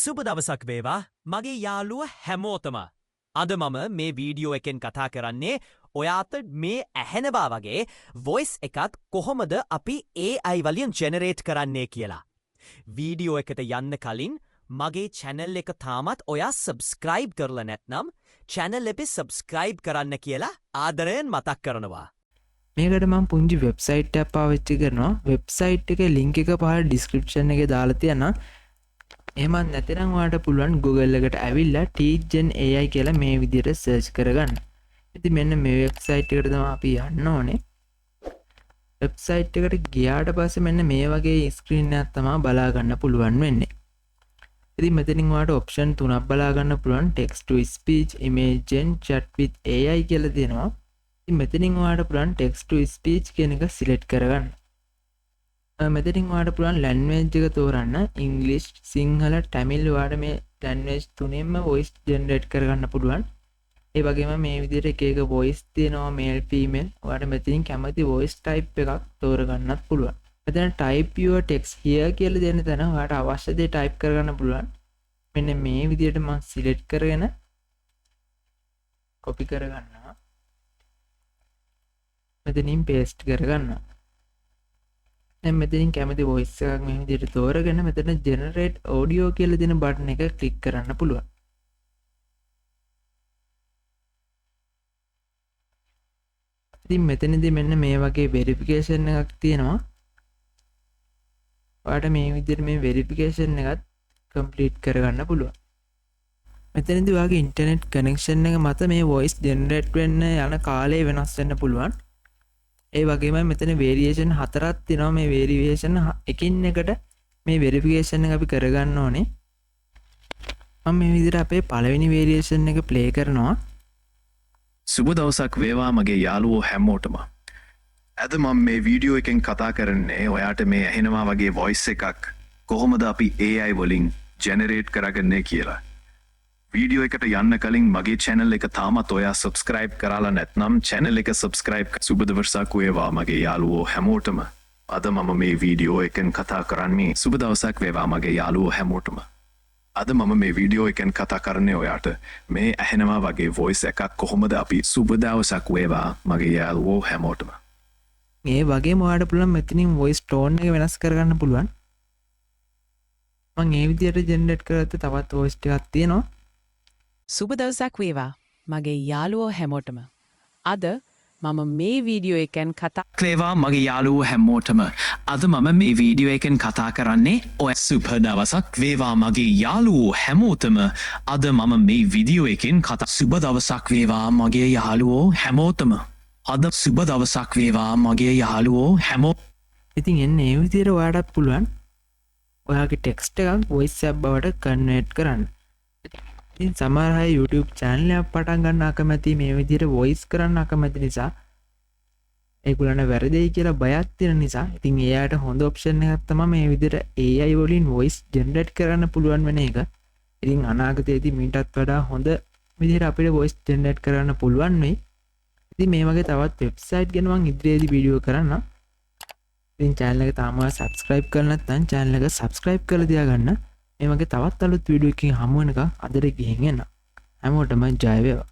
සුබ දවසක් වේවා මගේ යාළුව හැමෝටම. අද මම මේ වීඩියෝ එකෙන් කතා කරන්නේ ඔයාට මේ ඇහෙනවා වගේ වොයිස් එකක් කොහොමද අපි AI වලින් ජෙනරේට් කරන්නේ කියලා. වීඩියෝ එකට යන්න කලින් මගේ චැනල් එක තාමත් ඔයා සබ්ස්ක්‍රයිබ් කරලා නැත්නම් චැනල් එක සබ්ස්ක්‍රයිබ් කරන්න කියලා ආදරයෙන් මතක් කරනවා. මේකට මම පුංචි වෙබ්සයිට් එකක් පාවිච්චි කරනවා. වෙබ්සයිට් එකේ ලින්ක් එක පහළ ඩිස්ක්‍රිප්ෂන් එකේ දාලා තියනවා. එහෙමත් නැතිනම් ඔයාලට පුළුවන් Google එකට ඇවිල්ලා TeachGen AI කියලා මේ විදිහට සර්ච් කරගන්න. ඉතින් මෙන්න මේ වෙබ්සයිට් එකට තමයි අපි යන්න ඕනේ. වෙබ්සයිට් එකට ගියාට පස්සේ මෙන්න මේ වගේ ස්ක්‍රීන් එකක් තමයි බලා ගන්න පුළුවන් වෙන්නේ. ඉතින් මෙතනින් ඔයාලට ඔප්ෂන් තුනක් බලා ගන්න පුළුවන්. Text to speech, image gen, chat with AI කියලා තියෙනවා. ඉතින් මෙතනින් ඔයාලට පුළුවන් text to speech කියන එක සිලෙක්ට් කරගන්න. මෙතනින් ඔයාලට පුළුවන් ලැන්ග්වේජ් එක තෝරන්න. ඉංග්‍රීසි, සිංහල, ටැමිල්, ඔයාලට මේ ලැන්ග්වේජ් තුනෙන්ම වොයිස් ජෙනරේට් කරගන්න පුළුවන්. ඒ වගේම මේ විදිහට එක එක වොයිස් තියෙනවා, මේල්, ෆීමේල්. ඔයාලට මෙතනින් කැමති වොයිස් ටයිප් එකක් තෝරගන්නත් පුළුවන්. මෙතන "Type your text here" කියලා දෙන තැන ඔයාලට අවශ්‍ය දේ ටයිප් කරගන්න පුළුවන්. මෙන්න මේ විදිහට මම සිලෙක්ට් කරගෙන කොපි කරගන්නවා. මෙතනින් පේස්ට් කරගන්නවා. දැන් මෙතනින් කැමති වොයිස් එකක් මේ විදිහට තෝරගෙන මෙතන "Generate audio" කියලා දෙන බටන් එක ක්ලික් කරන්න පුළුවන්. ඉතින් මෙතනදී මෙන්න මේ වගේ වෙරිෆිකේෂන් එකක් තියෙනවා. ඔයාලට මේ විදිහට මේ වෙරිෆිකේෂන් එකත් කම්ප්ලීට් කරගන්න පුළුවන්. මෙතනදී ඔයාගේ ඉන්ටර්නෙට් කනෙක්ෂන් එක මත මේ වොයිස් ජෙනරේට් වෙන්න යන කාලය වෙනස් වෙන්න පුළුවන්. ඒ වගේම මෙතන වේරියේෂන් හතරක් තියෙනවා. මේ වේරියේෂන් එකින් එකට මේ වෙරිෆිකේෂන් එක අපි කරගන්න ඕනේ. මම මේ විදිහට අපේ පළවෙනි වේරියේෂන් එක ප්ලේ කරනවා. සුබ දවසක් වේවා මගේ යාළුවෝ හැමෝටම. අද මම මේ වීඩියෝ එකෙන් කතා කරන්නේ ඔයාට මේ ඇහෙනවා වගේ වොයිස් එකක් කොහොමද අපි AI වලින් ජෙනරේට් කරගන්නේ කියලා. වීඩියෝ එකට යන්න කලින් මගේ චැනල් එක තාමත් ඔයා සබ්ස්ක්‍රයිබ් කරලා නැත්නම් චැනල් එක සබ්ස්ක්‍රයිබ්. සුබ දවසක් වේවා මගේ යාළුවෝ හැමෝටම. අද මම මේ වීඩියෝ එකෙන් කතා කරන්නේ. සුබ දවසක් වේවා මගේ යාළුවෝ හැමෝටම. අද මම මේ වීඩියෝ එකෙන් කතා කරන්නේ ඔයාට මේ ඇහෙනවා වගේ වොයිස් එකක් කොහොමද අපි. සුබ දවසක් වේවා මගේ යාළුවෝ හැමෝටම. ඒ වගේම ඔයාලට පුළුවන් මෙතනින් වොයිස් ටෝන් එක වෙනස් කරගන්න පුළුවන්. මං ඒ විදිහට ජෙනරේට් කරගත්ත තවත් වොයිස් ටිකක් තියෙනවා. සුබ දවසක් වේවා මගේ යාළුවෝ හැමෝටම. අද මම මේ වීඩියෝ එකෙන් කතා වේවා මගේ යාළුවෝ හැමෝටම. අද මම මේ වීඩියෝ එකෙන් කතා කරන්නේ ඔය. සුබ දවසක් වේවා මගේ යාළුවෝ හැමෝටම. අද මම මේ වීඩියෝ එකෙන් කතා. සුබ දවසක් වේවා මගේ යාළුවෝ හැමෝටම. අද සුබ දවසක් වේවා මගේ යාළුවෝ හැමෝ ඉතින් එන්න ඒ විදිහට ඔයාටත් පුළුවන් ඔයාගේ ටෙක්ස්ට් එකක් වොයිස් එකක් බවට කන්වර්ට් කරන්න. ඉතින් සමහර අය YouTube channel එකක් පටන් ගන්න අකමැති, මේ විදිහට වොයිස් කරන්න අකමැති නිසා, ඒගොල්ලන්ට වැරදෙයි කියලා බයක් තියෙන නිසා, ඉතින් ඒ අයට හොඳ ඔප්ෂන් එකක් තමයි මේ විදිහට AI වලින් වොයිස් ජෙනරේට් කරන්න පුළුවන් වෙන එක. ඉතින් අනාගතයේදී මීටත් වඩා හොඳ විදිහට අපිට වොයිස් ජෙනරේට් කරන්න පුළුවන් වෙයි. ඉතින් මේ වගේ තවත් වෙබ්සයිට් ගැන මං ඉදිරියේදී වීඩියෝ කරන්නම්. ඉතින් චැනල් එක තාම සබ්ස්ක්‍රයිබ් කරලා නැත්නම් චැනල් එක සබ්ස්ක්‍රයිබ් කරලා තියාගන්න. මේ වගේ තවත් අලුත් වීඩියෝ එකකින් හමු වෙනකම් අදට ගිහින් එන්න. හැමෝටම ජය වේවා.